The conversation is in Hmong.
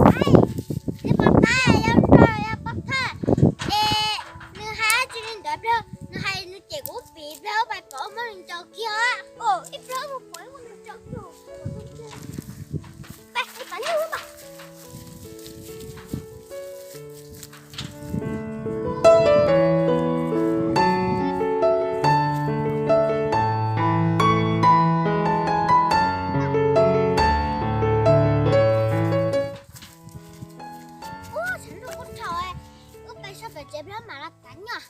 Ais, neb pom tais yog rog yog pov thawj. Es nws hais dab tsi li ntawd pliag, nws hais nws cem kuv ib pliag pais pom muab nws ncaws kiag. Ib pliag mus pom muab nws ncaws kiag. Pais, pais pom neb lub mas. Ub, tshav ntuj kuj dhau, wb pais so pem tsev pliag mam los tsev nyob.